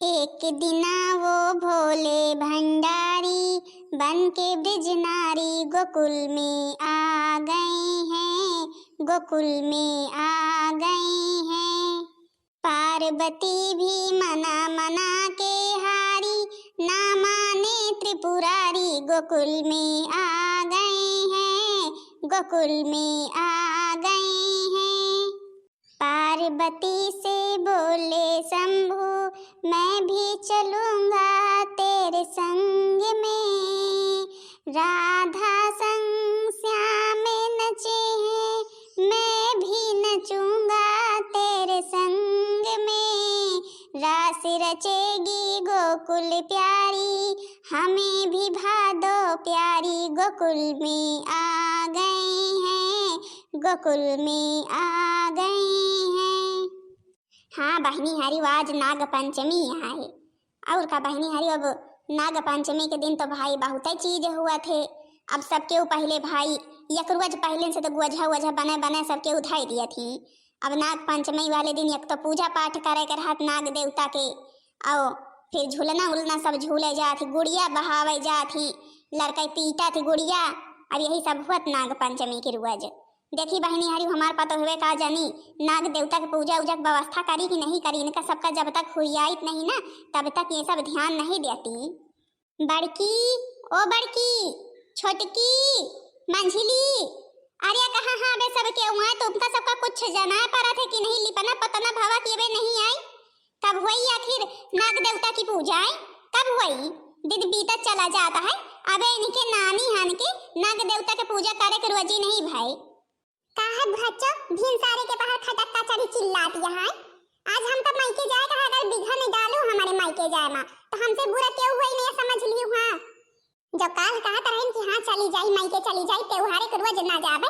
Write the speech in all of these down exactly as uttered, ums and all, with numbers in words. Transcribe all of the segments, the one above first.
एक दिना वो भोले भंडारी, बन के ब्रज नारी, गोकुल में आ गए हैं, गोकुल में आ गए हैं। पार्वती भी मना मना के हारी, ना माने त्रिपुरारी, गोकुल में आ गए हैं, गोकुल में आ गए हैं। पार्वती से बोले शंभु, मैं भी चलूंगा तेरे संग में। राधा संग श्याम नचे हैं, मैं भी नचूंगा तेरे संग में। रास रचेगी गोकुल प्यारी, हमें भी भादो प्यारी, गोकुल में आ गए हैं, गोकुल में आ गए हैं। हाँ बहिनी हरी, आज नाग पंचमी आए। और का बहिनी हरी, अब नाग पंचमी के दिन तो भाई बहुते चीज हुआ थे। अब सबके ऊ पहिले भाई एक रोज पहिले से तो गोझा वोझा बने बने सबके उठाई दिया थी। अब नाग पंचमी वाले दिन एक तो पूजा पाठ करे के रहत नाग देवता के, और फिर झूलना उलना सब झूले जात ही, गुड़िया बहावे जात ही, लड़का पीटा थी गुड़िया। अब यही सब हुआ नाग पंचमी के रोज। देखी बहिनी हरी, हमार पतोहवे का जानी नाग देवता के पूजा उजा के व्यवस्था करी कि नहीं करी। इनका सबका जब तक हुरियाइत नहीं ना, तब तक ये सब ध्यान नहीं देती। बड़की, ओ बड़की, छोटकी, मंझली, अरे कहाँ हाँ बे सबके हुआ? तुमका सबका कुछ जनाए परत है कि नहीं? लिपना पतना भवा कि अबे नहीं आई? कब हुई आखिर नाग देवता की पूजाएं? कब हुई? दिन बीतत चला जाता है। अबे इनके नानी हन के नाग देवता के पूजा करे के रोजी नहीं भाई। काहे भच्चो, भिनसारे के पहर खटक्का चढ़ी चिल्लात यहाँ है? आज हमका मायके जाए का है, अगर बिघा नहीं डालू हमारे मायके जाए मा, तो हमसे बुरा केहू हुई नहीं समझ लियो। हाँ, जो काल कहत रहन कि हाँ चली जाई, मायके चली जाई, त्योहारे के रोज ना जाबे,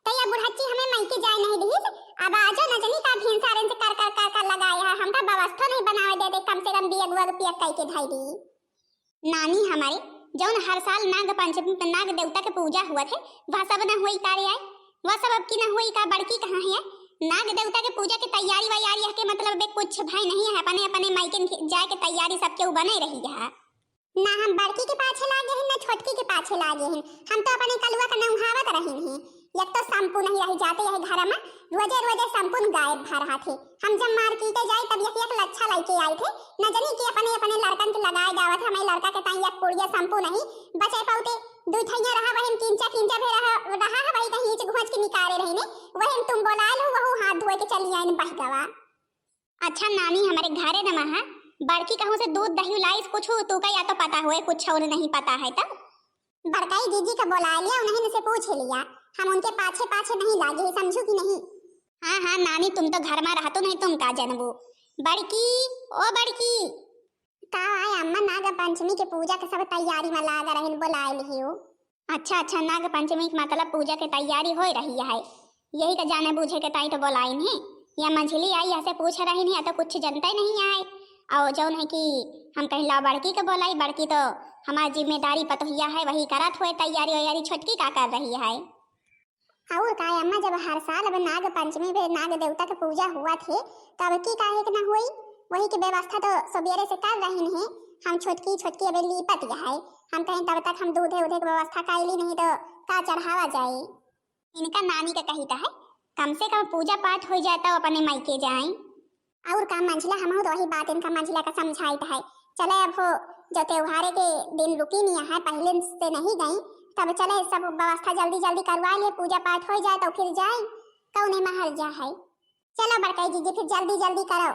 तो या बुढ़च्ची हमें मायके जाए नहीं दिहिस। अब आजो न जनी का भिनसारन से कर कर कर कर लगाए है, हमका व्यवस्था नहीं बनावे दे दे, कम से कम बियगुआ के पियक कई के धई दी। नानी हमारे, जौन हर साल नाग पंचमी पे नाग देवता के पूजा हुआ थे, वह सब न हुई का रे आए? वह सब अब की न हुई का? बड़की कहाँ है? नाग देवता के पूजा के तैयारी वैयारी है के मतलब बे कुछ भाई नहीं है, अपने अपने मायके जाए के तैयारी सबके ऊ बने रही है। ना हम बड़की के पाछे लागे हैं, ना छोटकी के पाछे लागे हैं। हम तो अपने कलुआ का नौहावत रही हैं। एक तो संपू नहीं रही जाते यही घर में, रोजे रोजे संपून गायब भा रहा थे। हम जब मार्केटे जाए तब एक एक लच्छा लइके आए थे। न जानी कि अपने अपने लड़कन के लगाए जावत है। हमारे लड़का के ताई एक पुड़िया संपू नहीं बचे पाउते, दू ठैया रहा वही में किंचा किंचा भी रहा, रहा है वही कहीं ईच घोंच के निकाले रही ने, वही में तुम बोलाए लो वहू हाथ धोए के चली आइन बह गवा। अच्छा नानी, हमारे घरे न महा बड़की कहूँ से दूध दही लाइस कुछ, तू का या तो पता होए कुछ और नहीं पता है तब। बड़काई जीजी का बोला लिया, उन्हीं से पूछ लिया, हम उनके पाछे पाछे नहीं लागे ही, समझू कि नहीं? हाँ हाँ नानी, तुम तो घर में रहतो नहीं, तुम का जनबू। बड़की, ओ बड़की। का आए अम्मा, नाग पंचमी के पूजा के सब तैयारी में लाग रहिन, बोलाए लिहियो। अच्छा अच्छा, नाग पंचमी के मतलब पूजा के तैयारी हो रही है, यही का जाने बूझे के ताई तो बोलाइन है। या मंझली आई, यहाँ से पूछ रही नहीं, या तो कुछ जनते नहीं आए। और जौन है कि हम कहीं ला बड़की के बोलाई, बड़की तो हमार जिम्मेदारी पतोहिया है, वही करत हुए तैयारी वैयारी, छोटकी का कर रही है? और का अम्मा, जब हर साल अब नाग पंचमी पे नाग देवता के पूजा हुआ थे, तो अब की काहे के ना हुई? वही की व्यवस्था तो सबेरे से कर रही नहीं। हम छोटकी छोटकी अबे लीपत है, हम कहीं तब तक हम दूधे उधे के व्यवस्था कैली नहीं तो का चढ़ावा जाए? इनका नानी का कही है, कम से कम पूजा पाठ हो जाए तो अपने मायके जाए। और का मंझला, हमहू तो वही बात इनका मंझला का समझाइत है। चले अब हो, जो त्योहारे के दिन रुकी नहीं है, पहले से नहीं गई, तब चले सब व्यवस्था जल्दी जल्दी करवा लिए, पूजा पाठ हो जाए तो फिर जाए, कौने महल जा है। चलो बड़काई जीजी, फिर जल्दी जल्दी करो,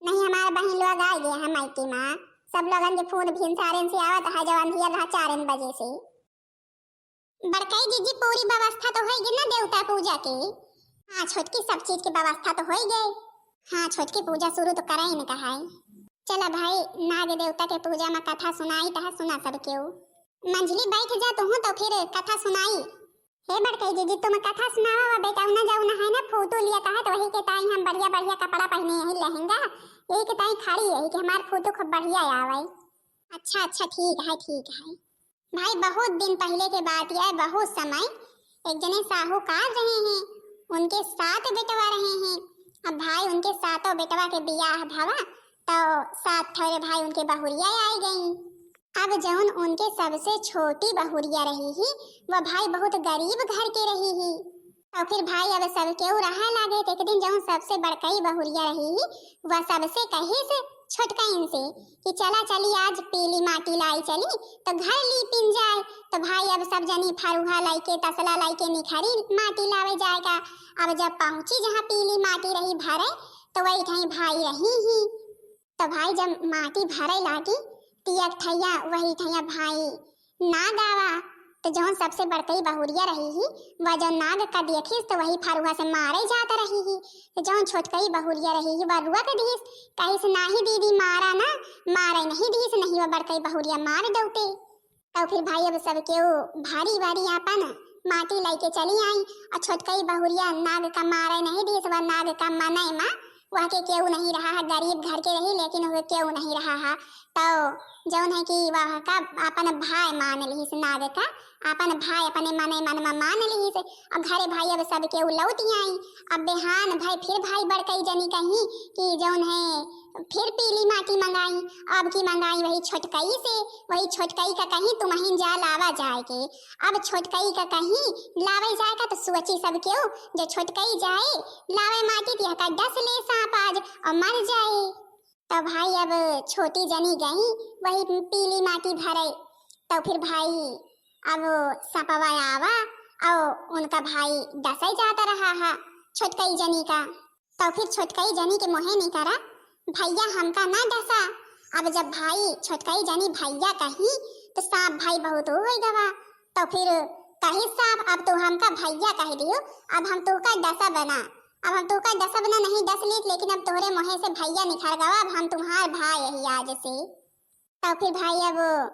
नहीं हमारे बहन लोग आ गए हैं मायके माँ, सब लोगन के फोन भिनसारन से आवत है, जो अंधिया रहा चारन बजे से। बड़काई जीजी, पूरी व्यवस्था तो होई गई ना देवता पूजा के? हाँ छोटकी, सब चीज की व्यवस्था तो होई गई। हाँ छोटकी, पूजा शुरू तो कराई न कहाई। चला भाई, नाग देवता के पूजा में कथा सुनाई तहा, सुना सब केहू। मंझली बैठ जा तू तो फिर कथा सुनाई। हे बड़काई जीजी, तुम कथा सुनावा, वा बेटा उन्हें जाऊ ना है ना, फोटो लिया कहा तो वही के ताई हम बढ़िया बढ़िया कपड़ा पहने यही लहंगा, यही के ताई खड़ी है कि हमार फोटो खूब बढ़िया आवे। अच्छा अच्छा, ठीक है ठीक है। भाई, बहुत दिन पहिले के बात यह, बहुत समय, एक जने साहूकार रहे हैं, उनके सात बेटवा रहे हैं। अब भाई, उनके सातों बेटवा के बियाह भवा, तो सात ठौरे भाई उनके बहुरिया आइ गई। अब जौन उनके सबसे छोटी बहुरिया रही ही, वह भाई बहुत गरीब घर के रही ही। तो फिर भाई अब सब केहू रहा लागे। तो एक दिन जौन सबसे बड़कई बहुरिया रही ही, वह सबसे कहिस छोटकइन से कि चला चली आज पीली माटी लाई चली, तो घर लीपिन जाए। तो भाई अब सब जनी फरुहा लइके, तसला लइके निखरी माटी लावे जाएगा। अब जब पहुँची जहाँ पीली माटी रही भरे, तो वही ठहीं भाई रही ही। तो भाई जब माटी भरे लागी, तो एक ठैया वही ठैया भाई नाग आवा। तो जौन सबसे बड़कई बहुरिया रही ही, वह जौन नाग का देखिस, तो वही फरुहा से मारे जात रही ही। तो जौन छोटकई बहुरिया रही ही, वह रुआ के दिहिस, कहिस, "नाही दीदी, मारा ना, मारे नहीं दिहिस, नहीं वह बड़कई बहुरिया मार दौते।" तो फिर भाई अब सब केहू भारी भारी आपन माटी लइके चली आई। और छोटकई बहुरिया नाग का मारे नहीं दिहिस, वह नाग का मनई मा वह के केहू नहीं रहा है, गरीब घर के रही, लेकिन वह केहू नहीं रहा है। तो जौन है कि वह का आपन भाई मान लिहिस नाग का, आपन भाई अपने मने मन मा मान लिहिस। अब घरे भाई अब सब केहू लौट आई। अब बिहान भाई फिर भाई बड़कई जनी कहीं कि जौन है फिर पीली माटी मंगाई। अब की मंगाई वही छोटकई से, वही छोटकई का कहीं, "तुमहिन जा लावा जाए के।" अब छोटकई का कहीं लावे जाए का, तो सोची सब केहू, जो छोटकई जाए लावे माटी, तो यह का डस ले सांप आज और मर जाए। तो भाई अब छोटी जनी गई वही पीली माटी भरे। तो फिर भाई अब सपवा आवा और उनका भाई डसे जाता रहा है छोटकई जनी का। तो फिर छोटकई जनी के मोहे निकरा, "भैया हमका ना डसा।" अब जब भाई छोटकई जनी भैया कही, तो सांप भाई बहुत होइ गवा। तो फिर कही, "सांप, अब तू हमका भैया कह दियो, अब हम तुहका डसब ना, अब हम तुहका डसब ना, नहीं डस लीत, लेकिन अब तोहरे मोहे से भैया निखर गवा, अब हम तुम्हार भाई ही आज से।" तो फिर भाई अब,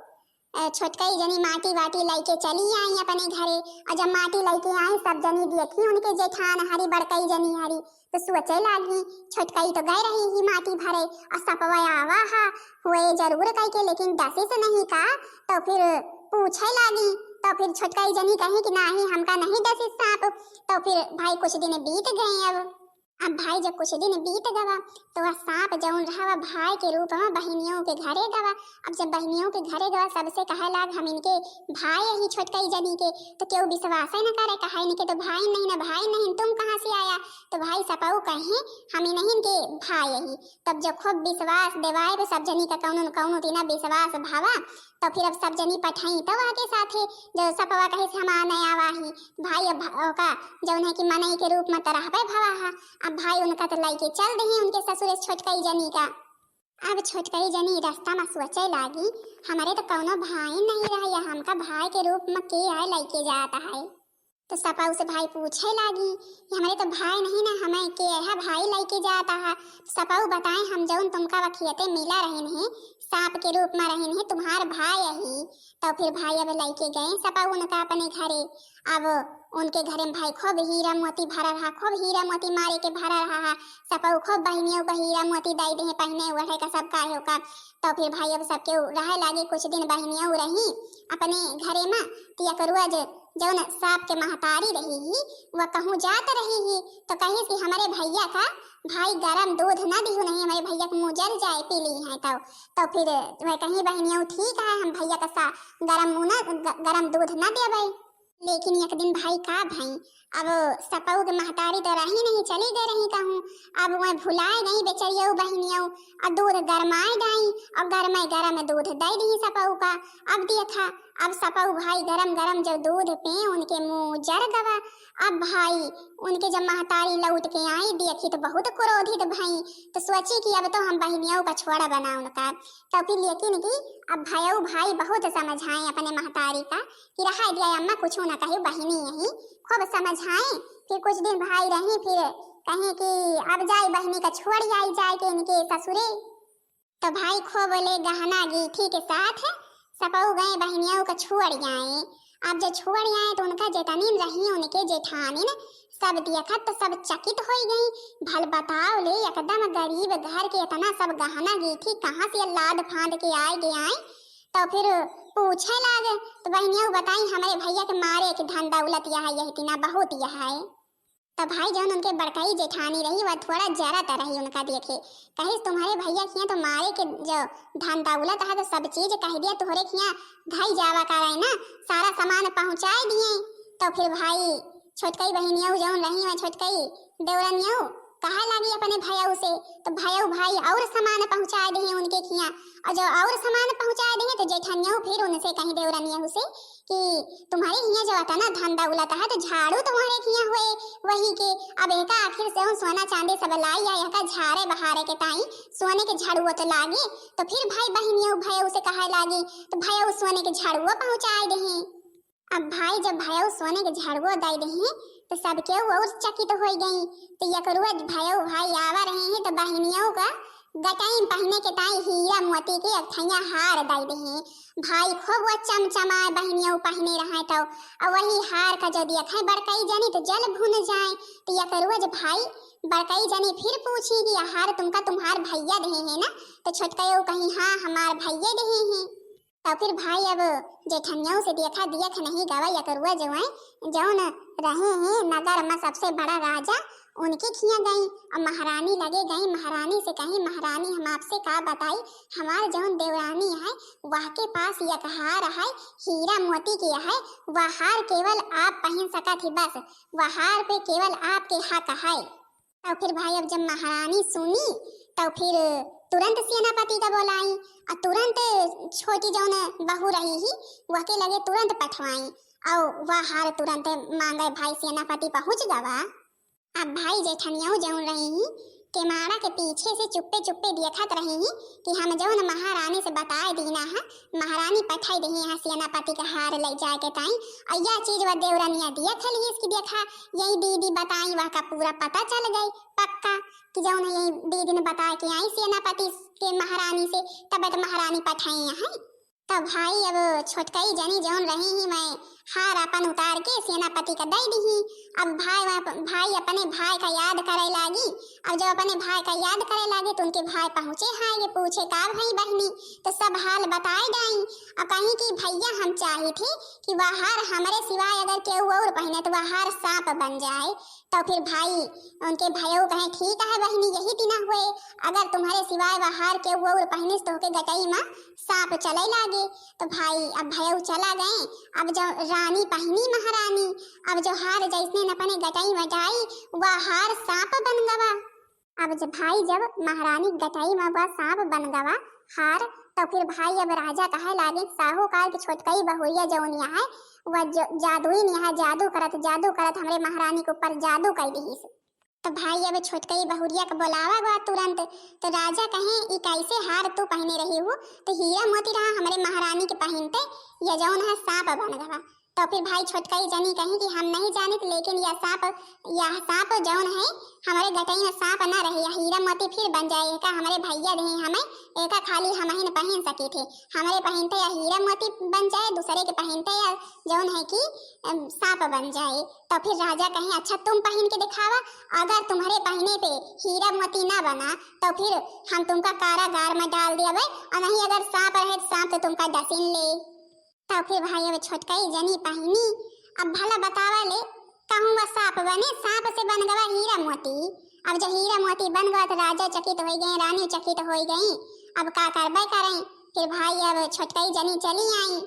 अ, छोटकई जनी माटी वाटी लइके चली आई अपने घरे। और जब माटी लइके आई, सब जनी देखी उनके जेठान हरी, बड़कई जनी हरी, तो सोचे लागी, "छोटकई तो गए रही ही माटी भरे, और सपवा आवा हा, हुए जरूर कह के, लेकिन डसिस नहीं का?" तो फिर पूछे लागी, तो फिर छोटकई जनी कही कि, "नाही, हमका नहीं डसिस सांप।" तो फिर भाई कुछ दिन बीत गए। अब अब भाई जब कुछ दिन बीत गवा, तो वह सांप जौन रहा, वह भाई के रूप मा बहिनियों के घरे गवा। अब जब बहिनियों के घरे गवा, सबसे कहे लाग, "हम इनके भाई ही छोटकई जनी के।" तो केहू विश्वास ही न करे, कहा, "इनके तो भाई नहीं, ना भाई नहीं, तुम कहाँ से आया?" तो भाई सपऊ कहे, "हम ही नहीं इनके भाई ही।" तब जब खूब विश्वास देवाए पे सब जनी का कौनो न कौनो तीना विश्वास भावा, तो फिर अब सब जनी पठाई तो वह के साथे, जो सपवा कहे से हम आ नहीं आवा ही। भाई अब भ-, ओका जौन है कि मनई के रूप मा तो रहबे भवा हा। अब भाई उनका तो लइके चल दही उनके ससुरे छोटकई जनी का। अब छोटकई जनी रास्ता मा सोचे लागी, "हमरे तो कौनो भाई नहीं रहा, या हमका भाई के रूप मा के आए लइके जात है?" तो सपऊ से भाई पूछे लागी कि "हमरे तो भाई नहीं ना, हमें के है भाई लइके जाता है?" सपऊ बताए, "हम जौन तुमका वखियते मिला रहिन है, सांप के रूप मा रहिन है, तुम्हार भाई यही।" तो फिर भाई अब लइके गए सपऊ उनका अपने घरे। अब उनके घरे मा भाई खूब हीरा मोती भरा रहा, खूब हीरा मोती मारे के भरा रहा है। सपऊ खूब बहिनियों का हीरा मोती दई दे, पहने ओढ़े का, सब काहे का। तो फिर भाई अब सबके रहे लागे, कुछ दिन बहिनियों रही अपने घरे मा। तो एक रोज जौन सांप के महतारी रही ही, वह कहूँ जात रही ही, तो कही कि "हमरे भैया का भाई गरम दूध ना दिहु, नहीं हमरे भैया के मुँह जर जाए पी ली है।" तो, तो फिर वह कही, "बहिनियों ठीक है, हम भैया का सा-, गरम मुँह ना, ग-, गरम दूध ना देबै।" लेकिन एक दिन भाई का भई, अब सपऊ के महतारी तो रही नहीं, चली गई रही कहूँ। अब वह भुलाए गई बेचरियऊ बहिनियऊ, और दूध गरमाए गई, और गरमाए गरम दूध दे दी सपऊ का। अब देखा, अब सपऊ भाई गरम गरम जब दूध पे उनके मुँह जर गवा। अब भाई उनके जब महतारी लौट के आई, देखी तो बहुत क्रोधित भई, तो सोची कि अब तो हम बहिनियों का छोड़ा बना उनका। तो फिर लेकिन कि अब भयऊ भाई बहुत समझाए अपने महतारी का कि "रहा दिया अम्मा, कुछ ना कही, बहिनी यही।" खूब समझाए। फिर कुछ दिन भाई रही, फिर कहे कि "अब जाए बहिनी का छोड़ आई जाए के इनके ससुरे।" तो भाई खूब बोले गहना गीठी के साथ सपऊ गए बहिनियों का छोड़ आए। अब जब छोड़ आए तो उनका जेतनीन रही उनके जेठानीन सब देखत तो सब चकित हो गई। भल बताओ ले, एकदम गरीब घर के इतना सब गहना गीठी कहाँ से लाद फांद के आए गए आए? तो फिर पूछे लागे तो बहिनियों बताई, "हमरे भैया के मारे के धन दौलत यह है, यही तीना बहुत यह है।" तो भाई जौन उनके बड़कई जेठानी रही, वह थोड़ा जरत रही उनका देखे। कहिस, "तुम्हरे भइया खियाँ तो मारे के जो धन दौलत है, तो सब चीज कहि दिया, तोहरे खियाँ धई जावा करे ना, सारा सामान पहुँचाए दिए।" तो फिर भाई छोटकई बहिनियऊ जौन रही, वह छोटकई देवरनियऊ कहे लागी अपने भयऊ से, तो भयऊ भाई और सामान पहुँचाए दिए उनके खियाँ, और जो और सामान पहुँचाए दिए, तो जेठनियऊ फिर उनसे कहीं देवरनियऊ से कि तुम्हरे हियाँ जो अतना धन दौलत है, तो झाड़ू तुम्हरे हियाँ हुए वही के। अब एका आखिर से हम सोना चांदी सब लाई है, एका झारे बहारे के ताई सोने के झाड़ुओ तो लागे। तो फिर भाई बहिनियो भयऊ से कहे लागी, तो भयऊ सोने के झाड़ुओ पहुँचाए देहे। अब भाई जब भयऊ सोने के झाड़ुओ दे देहे, तो सब केहू और चकित हो गई। तो यकरुआ भयऊ भाई आवा रहे हैं, तो बहिनियों का गटई में पहने के ताई हीरा मोती के एक ठैया हार दे देहे। भाई खूब वो चमचमाए बहिनियऊ पहने रहे, तो अब वही हार का जो देखे बड़कई जनी तो जल भुन जाए। तो यकरुआ जब भाई बड़कई जनी फिर पूछी कि "ये हार तुमका तुम्हार भइया देहे हैं ना?" तो छोटकऊ कहीं, "हाँ, हमार भइया देहे हैं।" तो फिर भाई अब जेठनियऊ से देखा देख नहीं गवा, यकरुआ जो है, जौन रहे हैं नगर में सबसे बड़ा राजा, उनके खियाँ गई और महारानी लगे गई। महारानी से कही, "महारानी, हम आपसे का बताई, हमार जौन देवरानी है, वह के पास एक हार है, हीरा मोती के है, वह हार केवल आप पहन सकत ही बस, वह हार पे केवल आपके हक है।" तो फिर भाई अब जब महारानी सुनी, तो फिर तुरंत सेनापति का बोलाई, और तुरंत छोटी जौन बहू रही ही, वह के लगे तुरंत पठवाई, और वह हार तुरंत मांगे भाई सेनापति पहुँच गवा। अब भाई जेठनियऊ जौन रही ही, केमाड़ा के पीछे से चुप्पे चुप्पे देखत रही ही कि हम जौन महारानी से बताए दीना है, महारानी पठाई देही है सेनापति के हार ले जाए के ताई। और यह चीज वह देवरनिया देख ली इसकी, देखा, यही दीदी बताई, वह का पूरा पता चल गई पक्का कि जौन यही दीदी ने बताए के आई सेनापति के महारानी से, तब तो महारानी पठाई है। तो भाई अब छोटकई जनी जौन रही ही, मैं हार अपन उतार के सेनापति का दे दीही। अब भाई, भाई अपने भाई का याद करे लागी। अब जब अपने भाई का याद करे लागी, तो उनके भाई पहुँचे हैं, ये पूछे, "का भाई बहिनी?" तो सब हाल बताए जाई। और कहीं कि, "भइया, हम चाही थे कि वह हार हमरे सिवाय अगर केहू और पहने, तो वह हार सांप बन जाए।" तो फिर भाई उनके भयऊ कहे, "ठीक है बहिनी, यही दिना हुए, अगर तुम्हरे सिवाय वह हार केहू और पहने, तो के गटई में सांप चले लागे।" तो भाई अब भयऊ चला गए। अब जो रानी पहनी महारानी, अब जो हार जैसने न अपने गटई में डाई, वह हार सांप बन गवा। अब जब भाई जब महारानी गटई में वह सांप बन गवा हार, तो फिर भाई अब राजा कहे लागे, "साहूकार की छोटकई बहुरिया जौन यहाँ है, वह ज-, जादुई यहाँ जादू करत, जादू करत हमरे महारानी के ऊपर जादू कर दीस।" तो भाई अब छोटकई बहुरिया का बोलावा गवा तुरंत। तो राजा कहे, "ई कैसे हार तू पहने रही हो?" तो हीरा मोती रहा हमरे महारानी के पहनते, या जौन है सांप बन गवा। तो फिर भाई छोटकई जनी कही कि, "हम नहीं जानित, लेकिन यह सांप, यह सांप जौन है हमरे गटई में सांप ना रहे, यह हीरा मोती फिर बन जाए, का हमरे भैया देहे हमें, एका खाली हमहिन पहन सके थे, हमरे पहनते यह हीरा मोती बन जाए, दूसरे के पहनते यह जौन है कि, अम, सांप बन जाए।" तो फिर राजा कहे, "अच्छा तुम पहन के दिखावा, अगर तुम्हरे पहने पे हीरा मोती ना बना तो फिर हम तुमका कारागार में डाल देबे, और नहीं अगर सांप रहे तो सांप तो तुमका डसिन ले।" तो फिर भाई अब छोटकई जनी पहनी, अब भला बतावा ले, कहूँ वह सांप बने, सांप से बन गवा हीरा मोती। अब जब हीरा मोती बन गवा तो राजा चकित हो गए, रानी चकित हो गई, अब का करबे करें। फिर भाई अब छोटकई जनी चली आई,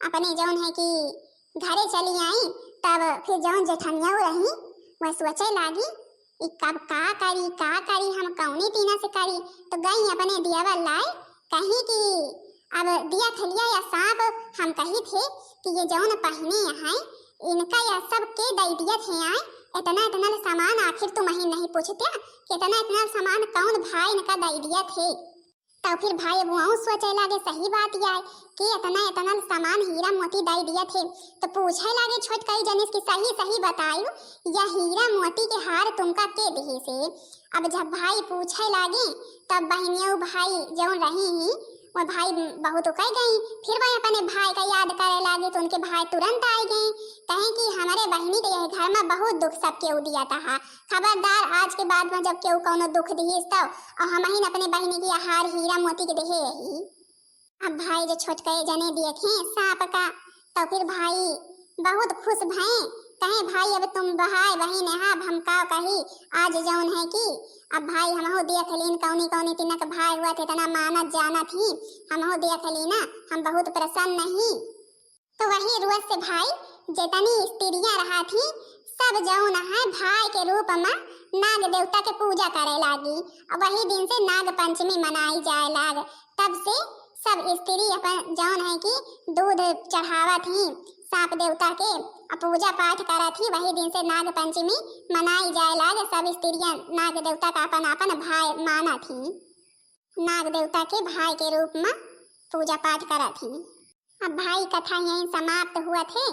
अपने जौन है कि घरे चली आई। तब फिर जौन जेठनिया रही, वह सोचे लागी, "ई कब का करी, का करी, हम कौनी तीना से करी?" तो गई अपने दियावा लाए, कही कि, "अब दिया खलिया या सांप, हम कही थे कि ये जौन पहने हैं, इनका यह सब के दई दिया थे आए, इतना इतना सामान आखिर तुम ही नहीं पूछते कि इतना इतना सामान कौन भाई इनका दई दिया थे?" तो फिर भाई अब वहू सोचे लागे, सही बात आए कि इतना इतना सामान हीरा मोती दई दिया थे। तो पूछे लागे छोटकई जनिस कि सही सही बतायु, या हीरा मोती के हार तुमका के दिहिसे? अब जब भाई पूछे लागे, तब बहिनियो भाई जौन रही ही, वो भाई बहुत उकई गई। फिर वह अपने भाई का याद करे लागे, तो उनके भाई तुरंत आए गए, कहें कि "हमरे बहिनी के यह घर में बहुत दुख सब केहू दिया था, खबरदार आज के बाद में जब केहू कौनो दुख दिहिस तब, और हमहिन अपने बहिनी के हार हीरा मोती के देहे रही।" अब भाई जो छोटकई जने देखे सांप का, तो फिर भाई बहुत खुश भए कहे भाई, अब तुम भाई बहिन है, अब हम का कही, आज जौन है कि अब भाई हमहू देख लीन कौनी कौनी तिनक भाई हुआ थे, इतना मानत जानत ही, हमहू देख लीना, हम बहुत प्रसन्न ही। तो वही रोज से भाई जितनी स्त्रियां रहा थी, सब जौन है भाई के रूप में नाग देवता के पूजा करे लागी। और वही दिन से नाग पंचमी मनाई जाए लाग। तब से सब स्त्री अपन जौन है कि दूध चढ़ावत ही सांप देवता के, और पूजा पाठ करत ही। वही दिन से नाग पंचमी मनाई जाए लाग। सब स्त्रियां नाग देवता का अपन अपन भाई मानत ही, नाग देवता के भाई के रूप में पूजा पाठ करत ही। अब भाई, कथा यहीं समाप्त हुआ थे।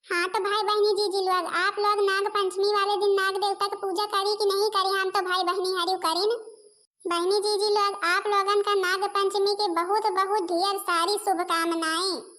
हाँ तो भाई बहनी जीजी लोग, आप लोग नाग पंचमी वाले दिन नाग देवता के पूजा करी कि नहीं करी? हम तो भाई बहनी हरियो करीन। बहनी जीजी लोग, आप लोगन का नाग पंचमी के बहुत बहुत ढेर सारी शुभकामनाएं।